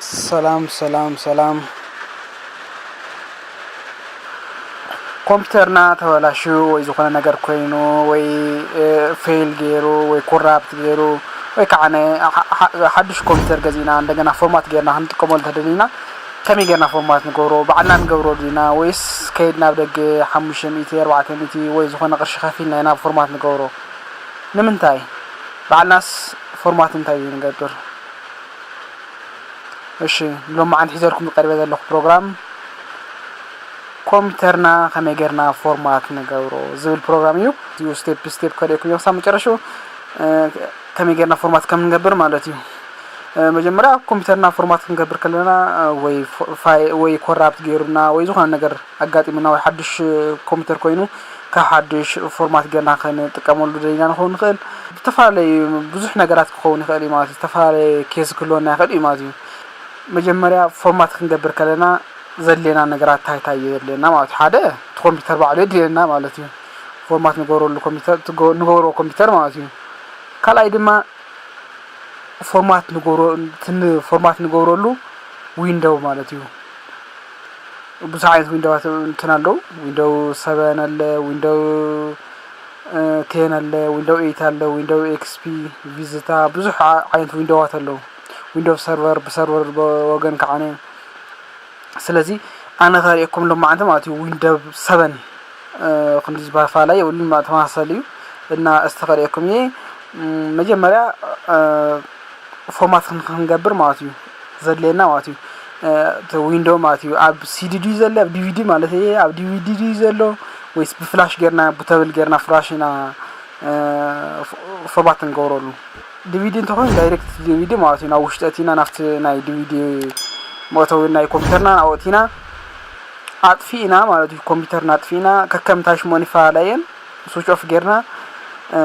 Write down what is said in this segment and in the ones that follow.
ሰላም ሰላም ሰላም። ኮምፒውተርና ተበላሽዩ ወይ ዝኾነ ነገር ኮይኑ ወይ ፌል ገይሩ ወይ ኮራፕት ገይሩ ወይ ከዓ ሓዱሽ ኮምፒውተር ገዚእና እንደገና ፎርማት ገይርና ክንጥቀመሉ ተደሊና ከመይ ገይርና ፎርማት ንገብሮ? ባዕልና ንገብሮ ዲና ወይስ ከይድ ናብ ደገ ሓሙሽተ ሚእቲ ኣርባዕተ ሚእቲ ወይ ዝኾነ ቅርሺ ከፊልና ኢና ፎርማት ንገብሮ? ንምንታይ ባዕልናስ ፎርማት እንታይ እዩ ንገብር? እሺ፣ ሎማዓንቲ ሒዘልኩም ዝቀርበ ዘለኹ ፕሮግራም ኮምፒውተርና ከመይ ጌርና ፎርማት ንገብሮ ዝብል ፕሮግራም እዩ። እዚኡ ስቴፕ ብስቴፕ ከርእየኩም እየ ክሳብ መጨረሽኡ፣ እ፣ ከመይ ጌርና ፎርማት ከም ንገብር ማለት እዩ። እ፣ መጀመርያ ኮምፒውተርና ፎርማት ክንገብር ከለና፣ እ፣ ወይ ፎ-፣ ፋይ-፣ ወይ ኮራፕት ገይሩና ወይ ዝኾነ ነገር ኣጋጢሙና ወይ ሓድሽ ኮምፒውተር ኮይኑ ካብ ሓድሽ ፎርማት ጌርና ክንጥቀመሉ ደሊና ንኸውን ንኽእል። ዝተፈላለዩ ብዙሕ ነገራት ክኸውን ይኽእል እዩ ማለት እዩ። ዝተፈላለየ ኬዝ ክህልወና ይኽእል እዩ ማለት እዩ። መጀመርያ ፎርማት ክንገብር ከለና ዘድልየና ነገራት እንታይ እንታይ እዩ ዘድልየና ማለት እዩ። ሓደ እቲ ኮምፒውተር ባዕሉ የድልየና ማለት እዩ። ፎርማት ንገብረሉ ኮምፒውተር፣ ትገ-፣ ንገብሮ ኮምፒውተር ማለት እዩ። ካልኣይ ድማ ፎርማት ንገብሮ-፣ እንትን-፣ ፎርማት ንገብረሉ ዊንዶው ማለት እዩ። ብዙሕ ዓይነት ዊንዶዋት እንትን ኣለዉ። ዊንዶው ሰቨን ኣለ፣ ዊንዶው፣ እ፣ ቴን ኣለ፣ ዊንዶው ኤይት ኣለ፣ ዊንዶው ኤክስፒ፣ ቪዝታ፣ ብዙሕ ዓ-፣ ዓይነት ዊንዶዋት ኣለዉ። ዊንዶው ሰርቨር፣ ብሰርቨር ብ-፣ ወገን ከዓነ። ስለዚ ኣነ ከርእየኩም ሎማዓንቲ ማለት እዩ፣ ዊንዶው ሰቨን፣ እ፣ ክንዲ ዝበሃል ፋላ የብሉን፣ ማ-፣ ተመሳሳሊ እዩ። እና እስቲ ከርእየኩም እየ። ም፣ መጀመርያ፣ እ፣ ፎርማት ክን-፣ ክንገብር ማለት እዩ ዘድልየና ማለት እዩ። እ፣ እቲ ዊንዶው ማለት እዩ። ኣብ ሲዲ ድዩ ዘሎ፣ ኣብ ዲቪዲ ማለት እየ፣ ኣብ ዲቪዲ ድዩ ዘሎ ወይስ ብፍላሽ ጌርና፣ ቡተብል ጌርና ፍላሽ ኢና፣ እ፣ ፎ-፣ ፎርማት ንገብረሉ? ዲቪዲ እንተኾይኑ ዳይሬክት ዲቪዲ ማለት እዩ። ናብ ውሽጢ ኣቲና ናብቲ ናይ ዲቪዲ መእተዊ ናይ ኮምፒውተርና ናብኡ ኣቲና ኣጥፊእና ማለት እዩ። ኮምፒውተርና ኣጥፊእና ከከም እንታይ ሽሞን ይፈላለየን ስዊች ኦፍ ጌርና፣ እ፣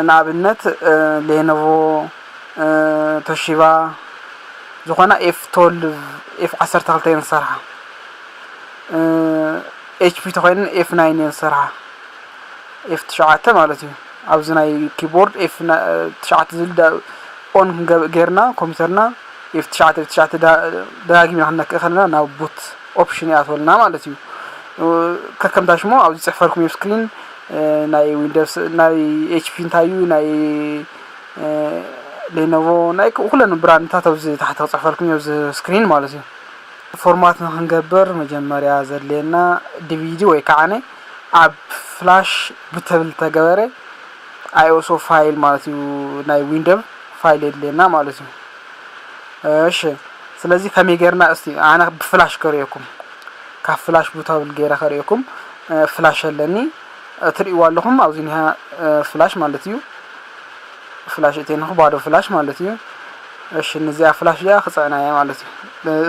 ንኣብነት፣ እ፣ ሌኖቮ፣ እ፣ ቶሺባ ዝኾና ኤፍ ትወልቭ፣ ኤፍ ዓሰርተ ክልተ እየን ዝሰርሓ። እ፣ ኤች ፒ ተኾይነን ኤፍ ናይን እየን ዝሰርሓ። ኤፍ ትሽዓተ ማለት እዩ። ኣብዚ ናይ ኪቦርድ ኤፍ ና-፣ ትሽዓተ ዝብል ዳ-፣ ኦን ክንገብ-፣ ጌርና ኮምፒውተርና ኤፍ ትሽዓተ፣ ኤፍ ትሽዓተ ዳ-፣ ደጋጊምና ክንነክእ ከለና ናብ ቡት ኦፕሽን ይኣትወልና ማለት እዩ። እ፣ ከከምታ ሽሞ ኣብዚ ጽሕፈልኩም ኣብ ስክሪን፣ እ፣ ናይ ዊንዶውስ፣ ናይ ኤች ፒ እንታይ እዩ፣ ናይ፣ እ፣ ሌኖቮ፣ ናይ ኩ-፣ ኩለን ብራንድታት ኣብዚ ታሕቲ ክጽሕፈልኩም እዩ፣ ኣብዚ ስክሪን ማለት እዩ። ፎርማት ንክንገብር መጀመርያ ዘድልየና ዲቪዲ ወይ ከዓነ ኣብ ፍላሽ ብተብል ተገበረ ኣይኤስኦ ፋይል ማለት እዩ። ናይ ዊንዶው ፋይል የድልየና ማለት እዩ። እሺ፣ ስለዚ ከመይ ጌርና እስቲ ኣነ ብፍላሽ ከርእየኩም፣ ካብ ፍላሽ ብተብል ጌረ ከርእየኩም። እ፣ ፍላሽ ኣለኒ፣ እ፣ ትርእይዋ ኣለኹም ኣብዚ ኒሃ፣ እ፣ ፍላሽ ማለት እዩ። ፍላሽ እቴንኹ ባዶ ፍላሽ ማለት እዩ። እሺ፣ ነዚኣ ፍላሽ እዚኣ ክጽዕና እየ ማለት እዩ።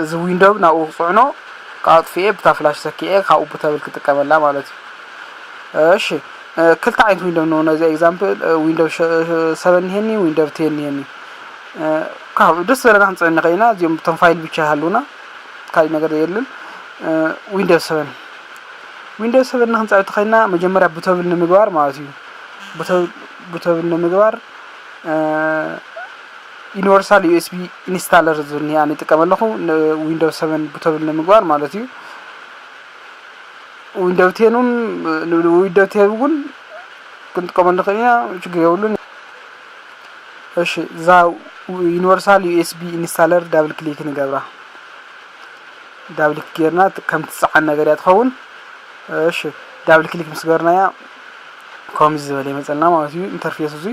እዚ ዊንዶው ናብኡ ክጽዕኖ፣ ኣጥፊኤ ብታ ፍላሽ ሰኪኤ ካብኡ ብተብል ክጥቀመላ ማለት እዩ። እሺ፣ እ፣ ክልተ ዓይነት ዊንዶው ነው። ነዚ ኤግዛምፕል፣ እ፣ ዊንዶው ሸ-፣ ሸ-፣ ሰቨን እኒሄኒ፣ ዊንዶው ቴን እኒሄኒ። እ፣ ካብ ደስ ዝበለና ክንጽዕን ንኽእል ኢና። እዚኦም እቶም ፋይል ብቻ ይሃሉና፣ ካልእ ነገር የለን። እ፣ ዊንዶው ሰቨን፣ ዊንዶው ሰቨን ንክንጽዕን ተኸይልና መጀመርያ ቡተብል ንምግባር ማለት እዩ። ቡተብል፣ ቡተብል ንምግባር፣ እ፣ ዩኒቨርሳል ዩ ኤስ ቢ ኢንስታለር ዝብል እኒሄ ኣነ ይጥቀም ኣለኹ፣ ን-፣ ዊንዶው ሰቨን ቡተብል ንምግባር ማለት እዩ። ዊንዶው ቴን እውን፣ ን-፣ ዊንዶው ቴን እውን ክንጥቀመሉ ንኽእል ኢና፣ ችግር የብሉን። እሺ፣ እዛ ዩኒቨርሳል ዩ ኤስ ቢ ኢንስታለር ዳብል ክሊክ ንገብራ። ዳብል ክሊክ ጌርና ት-፣ ከም ትጸዓን ነገር እያ ትኸውን። እሺ፣ ዳብል ክሊክ ምስ ገበርናያ ከምዚ ዝበለ ይመጸልና ማለት እዩ። ኢንተርፌስ እዚ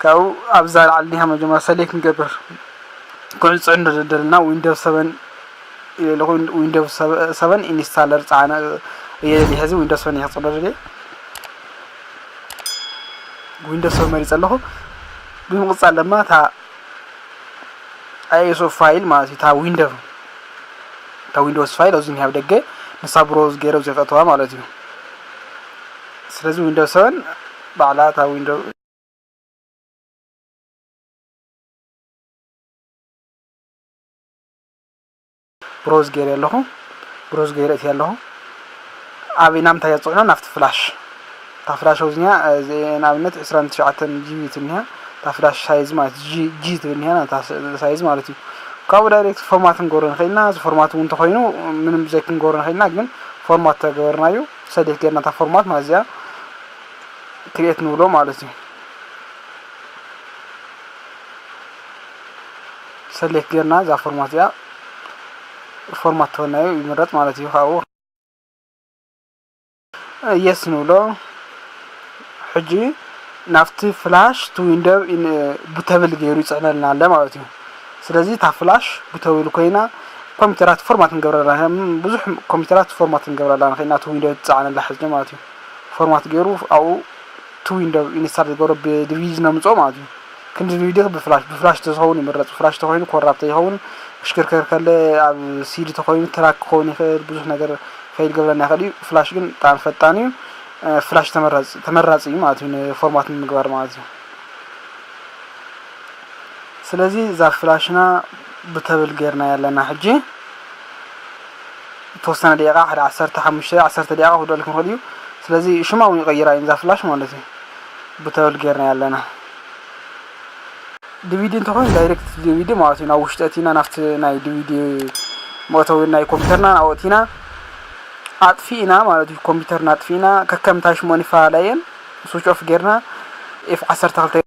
ካብኡ ኣብዛ ላዕሊ ኒሃ መጀመርያ ሰሌክት ንገብር። ክዕጽዕ እንደደለና ዊንዶው ሰቨን ኢለ ኣለኹ። ዊንዶው ሰቨን ኢንስታለር ጻዕነ እየ ደልየ። ሕዚ ዊንዶው ሰቨን እየ ክጽዕኖ ደልየ። ዊንዶው ሰቨን መሪጸ ኣለኹ። ብምቕጻል ድማ እታ ኣይኤስኦ ፋይል ማለት እዩ። እታ ዊንዶው፣ እታ ዊንዶውስ ፋይል ኣብዚ እኒሃ ኣብ ደገ፣ ንሳ ብሮዝ ገይረ ኣብዚ ከእተዋ ማለት እዩ። ስለዚ ዊንዶው ሰቨን ባዕላ እታ ዊንዶው ብሮዝ ገይረ ኣለኹ። ብሮዝ ገይረ እትየ ኣለኹ። ኣበይ ናብ ምንታይ እያ ትጽዕኖ? ናብቲ ፍላሽ። እታ ፍላሽ ኣብዚ እኒሃ፣ እዚ ንኣብነት ዕስራን ትሽዓተን ጂ ቢ ትብል እኒሃ። እታ ፍላሽ ሳይዝ ማለት ጂ፣ ጂ ትብል እኒሃ፣ ናታ ስ-፣ ሳይዝ ማለት እዩ። ካብኡ ዳይሬክት ፎርማት ክንገብሮ ንኽእል ኢና። እዚ ፎርማት እውን እንተኾይኑ ምንም ዘይክንገብሮ ንኽእል ኢና፣ ግን ፎርማት ተገበርናዩ ሰሌክት ጌርና እታ ፎርማት ማለት እዚኣ ክሪኤት ንብሎ ማለት እዩ። ሰሌክት ጌርና እዛ ፎርማት እዚኣ ፎርማት ተኾይናዮ ይምረጽ ማለት እዩ። ካብኡ የስ ንብሎ። ሕጂ ናብቲ ፍላሽ ቱ ዊንዶው ኢን ቡተብል ገይሩ ይጽዕነልና ኣሎ ማለት እዩ። ስለዚ እታ ፍላሽ ቡተብል ኮይና ኮምፒውተራት ፎርማት ክንገብረላ ብዙሕ ኮምፒውተራት ፎርማት ክንገብረላ ንኽእል ኢና። ቱ ዊንዶው ትጻዕነላ ሕጂ ማለት እዩ። ፎርማት ገይሩ ኣብኡ ቱ ዊንዶው ኢንስታል ዝገብሮ ብዲቪዲ ነምፅኦ ማለት እዩ። ክንዲ ዲቪዲ ብፍላሽ ብፍላሽ ተዝኸውን ይምረፅ። ፍላሽ ተኮይኑ ኮራፕት ይኸውን። ክሽክርከር ከለ ኣብ ሲዲ ተኮይኑ ትራክ ክኸውን ይኽእል። ብዙሕ ነገር ፌል ገብረና ይኽእል እዩ። ፍላሽ ግን ብጣዕሚ ፈጣን እዩ። ፍላሽ ተመራፂ እዩ ማለት እዩ ንፎርማት ንምግባር ማለት እዩ። ስለዚ እዛ ፍላሽና ብተብል ጌርና ያለና ሕጂ ተወሰነ ደቂቃ ሓደ ዓሰርተ ሓሙሽተ ዓሰርተ ደቂቃ ክውደል ክንኽእል እዩ። ስለዚ ሽማ እውን ይቀይራ እዩ እዛ ፍላሽ ማለት እዩ። ብተብል ጌርና ያለና ዲቪዲ እንተኾይኑ ዳይሬክት ዲቪዲ ማለት እዩ ናብ ውሽጢ ኣቲና ናብቲ ናይ ዲቪዲ መእተዊ ናይ ኮምፒውተርና ኣወቲና ኣጥፊእና ማለት እዩ። ኮምፒውተርና ኣጥፊእና ከከምታይ ሽሞን ይፈላለየን ስዊች ኦፍ ጌርና ኤፍ ዓሰርተ ክልተ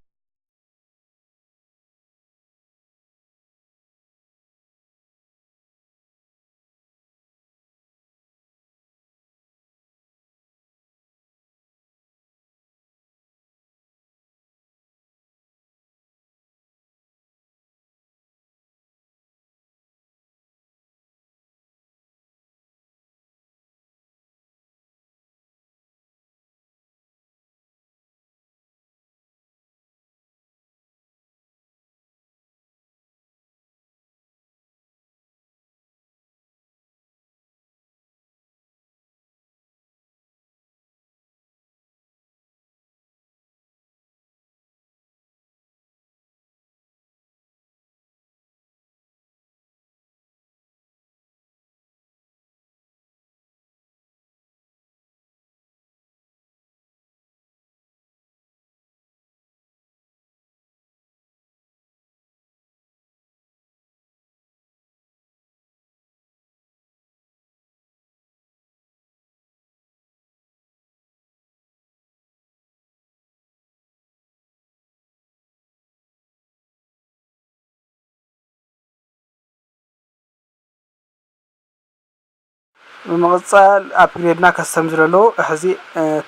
ብምቕጻል ኣፕግሬድና ከስተም ዝደሎ ሕዚ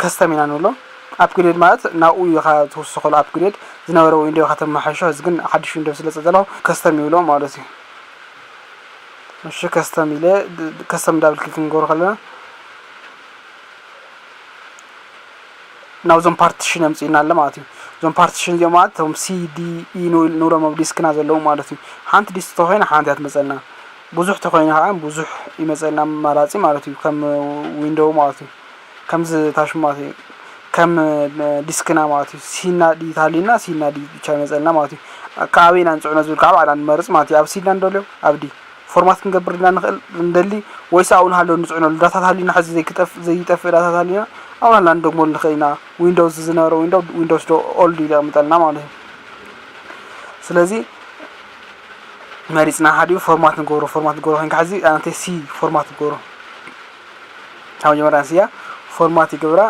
ከስተም ኢና ንብሎ። ኣፕግሬድ ማለት ናብኡ ኢኻ ትውስኸሉ ኣፕግሬድ ዝነበረ ዊንዶ ኢኻ ተመሓይሾ። እዚ ግን ሓድሽ ዊንዶ ስለ ዘለኹ ከስተም ይብሎ ማለት እዩ። እሺ ከስተም ኢለ ከስተም ዳብል ክሊክ ክንገብሮ ከለና ናብዞም ፓርቲሽን ኣምፅእና ኣሎ ማለት እዩ። እዞም ፓርቲሽን እዚኦም ማለት እቶም ሲ ዲ ኢ ንብሎም ኣብ ዲስክና ዘለዉ ማለት እዩ። ሓንቲ ዲስክ ተኮይና ሓንቲ እያ ትመፀልና። ብዙሕ ተኮይኑ ከዓ ብዙሕ ይመፀልና ኣማራፂ ማለት እዩ። ከም ዊንዶው ማለት እዩ። ከምዚ ታሽሙ ማለት እዩ። ከም ዲስክና ማለት እዩ። ሲና ዲ ተሃልዩና ሲና ዲ ብቻ ይመፀልና ማለት እዩ። ከኣበይ ኢና ንፅዕኖ ዝብል ከዓ ባዕልና ንመርፅ ማለት እዩ። ኣብ ሲና ንደልዮ ኣብ ዲ ፎርማት ክንገብር ኢና ንኽእል እንደሊ ወይስ ኣብኡ ንሃሎ ንፅዕነሉ ዳታ ተሃልዩና ሕዚ ዘይክጠፍ ዘይጠፍእ ዳታ ተሃልዩና ኣብኡ ናላ ንደግመሉ ንኽእል ኢና። ዊንዶውስ ዝነበረ ዊንዶው ዊንዶውስ ዶ ኦልድ ኢሉ የቕምጠልና ማለት እዩ። ስለዚ መሪፅና ሓዲኡ ፎርማት ንገብሮ ፎርማት ንገብሮ ኮይንካ ሕዚ ኣነተ ሲ ፎርማት ንገብሮ ካብ መጀመርያ ንስያ ፎርማት ይገብራ።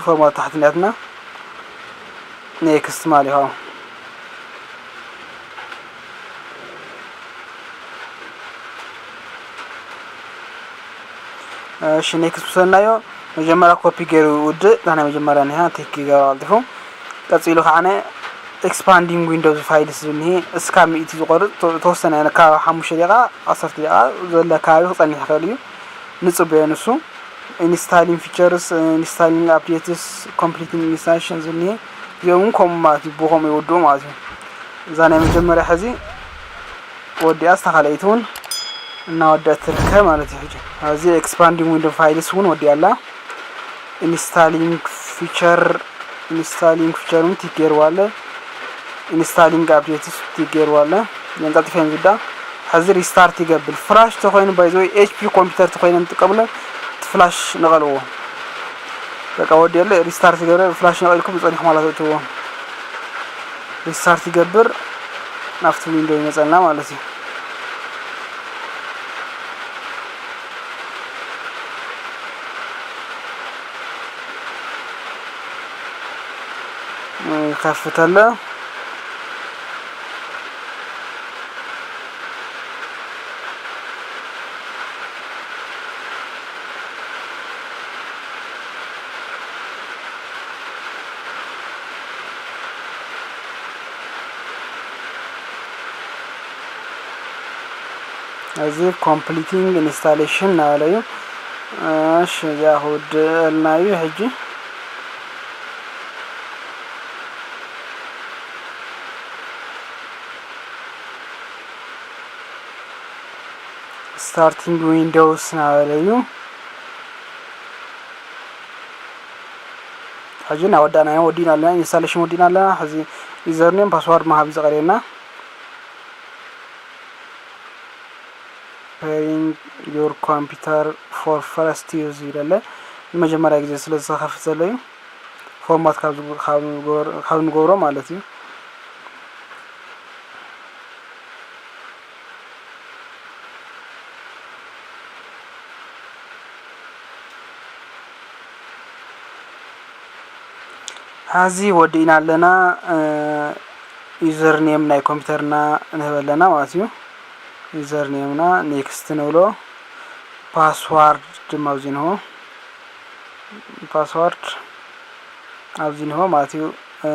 ፎርማት ታሕቲ እንዲያትና ኔክስት ማለት እዩ። እሺ ኔክስት ውሰናዮ። መጀመርያ ኮፒ ገይሩ ውድእ እታ ናይ መጀመርያ ኒሃ ቴክ ይገባ ቀልጢፉ። ቀፂሉ ከዓ ናይ ኤክስፓንዲንግ ዊንዶውስ ፋይልስ ዝብል እኒሄ እስካብ ሚእቲ ዝቆርፅ ተወሰነ ካብ ሓሙሽተ ደቂቃ ዓሰርተ ደቂቃ ዘለ ከባቢ ክፀንሕ ይኽእል እዩ። ንፅበዮ ንሱ ኢንስታሊንግ ፊቸርስ ኢንስታሊንግ ኣፕዴትስ ኮምፕሊቲንግ ኢንስታሌሽን ዝብል እኒሄ እዚኦም እውን ከምኡ ማለት እዩ። ብከምኡ ይወድኡ ማለት እዩ። እዛ ናይ መጀመርያ ሕዚ ወዲኣ ስታ ካልኣይቲ እውን እናወደአት ትርከብ ማለት እዩ። ሕጂ ኣብዚ ኤክስፓንዲንግ ዊንዶ ፋይልስ እውን ወዲኣ ኣላ። ኢንስታሊንግ ፊቸር ኢንስታሊንግ ፊቸር እውን ቲክ ገይርዋ ኣለ። ኢንስታሊንግ ኣፕዴትስ ቲክ ገይርዋ ኣለ። እዘን ቀልጢፈን ዝዳ ሕዚ ሪስታርት ይገብር። ፍላሽ ተኮይኑ ባይዘወይ ኤች ፒ ኮምፒውተር ተኮይነ ንጥቀምለን ፍላሽ ንቐልዎ በቃ ወዲ የለ ሪስታርት ይገብረ ፍላሽ ነቐልኩም ዝፀኒሕ ማለት እትዎ ሪስታርት ይገብር ናብቲ ዊንዶ ይመፀልና ማለት እዩ። ከፍተለ። እዚ completing installation እናበለ እዩ። እሺ፣ እዚኣ ክውድእልና እዩ ሕጂ። Starting Windows እናበለ እዩ። ሕጂ እናወዳእናዮ ወዲእና ኣለና፣ installation ወዲእና ኣለና። ሕዚ username password ምሃብ እዩ ዝቐርየና። Preparing your computer for first use ይለለ። ንመጀመርያ ግዜ ስለ ዝኸፍት ዘሎ እዩ። ፎርማት ካብ ዝግ-፣ ካብ ንገር-፣ ካብ ንገብሮ ማለት እዩ። ሕዚ ወዲእና ኣለና። እ፣ username ናይ ኮምፒውተርና ንህብ ኣለና ማለት እዩ። Username ና next ንብሎ። Password ድማ ኣብዚ ንህቦ። Password ኣብዚ ንህቦ ማለት እዩ። እ፣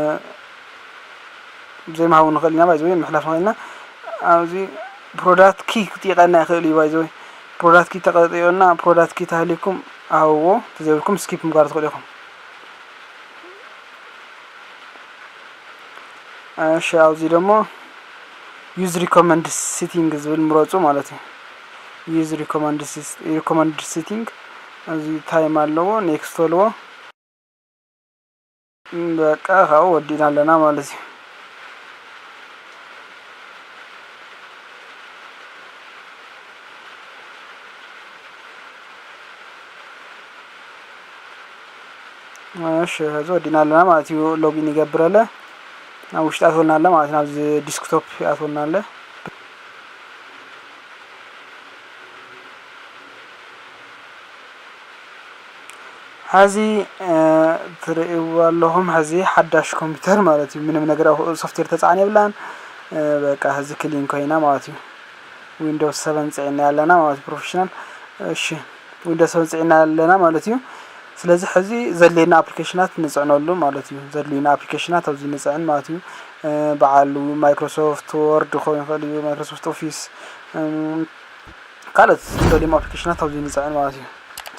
ዘይምሃቡ ንኽእል ኢና፣ by the way፣ ምሕላፍ ንኽእል ኢና። ኣብዚ product key ክጥይቀና ይኽእል እዩ፣ by the way። Product key ተቐጢዑና፣ product key ተሃሊኩም ሃብዎ፣ ተዘይብልኩም skip ምግባር ትኽእሉ ኢኹም። እሺ፣ ኣብዚ ደሞ use recommend setting ዝብል ምረጹ ማለት እዩ። Use recommend sys-፣ recommend setting፣ እዚ time ኣለዎ፣ next በልዎ። በቃ፣ ካብኡ ወዲእና ኣለና ማለት እዩ። እሺ፣ እዚ ወዲእና ኣለና ማለት እዩ። ሎጊን ይገብር ኣለ። ናብ ውሽጢ ኣትወልና ኣለ ማለት እዩ። ናብዚ ዲስክቶፕ ኣትወልና ኣለ። ሕዚ፣ እ፣ ትርእይዎ ኣለኹም። ሕዚ ሓዳሽ ኮምፒውተር ማለት እዩ። ምንም ነገር ኣብ ሶፍትዌር ተጻዕን የብላን። እ፣ በቃ፣ ሕዚ ክሊን ኮይና ማለት እዩ። ዊንዶውስ ሰቨን ጽዒና ኣለና ማለት እዩ። ፕሮፌሽናል። እሺ፣ ዊንዶውስ ሰቨን ጽዒና ኣለና ማለት እዩ። ስለዚ፣ ሕዚ ዘድልየና ኣፕሊኬሽናት ንጽዕነሉ ማለት እዩ። ዘድልዩና ኣፕሊኬሽናት ኣብዚ ንጽዕን ማለት እዩ። እ፣ በዓል ማይክሮሶፍት ወርድ ክኸውን ይኽእል እዩ፣ ማይክሮሶፍት ኦፊስ፣ እም፣ ካልኦት ዝደልዮም ኣፕሊኬሽናት ኣብዚ ንጽዕን ማለት እዩ።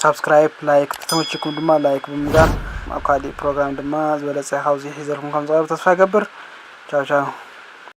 ሳብስክራይብ፣ ላይክ፣ ተተመችኩም ድማ ላይክ ብምግባር ኣብ ካሊእ ፕሮግራም ድማ ዝበለጸ ካብዚ ሒዘልኩም ከም ዝቐርብ ተስፋ ይገብር። ቻው ቻው።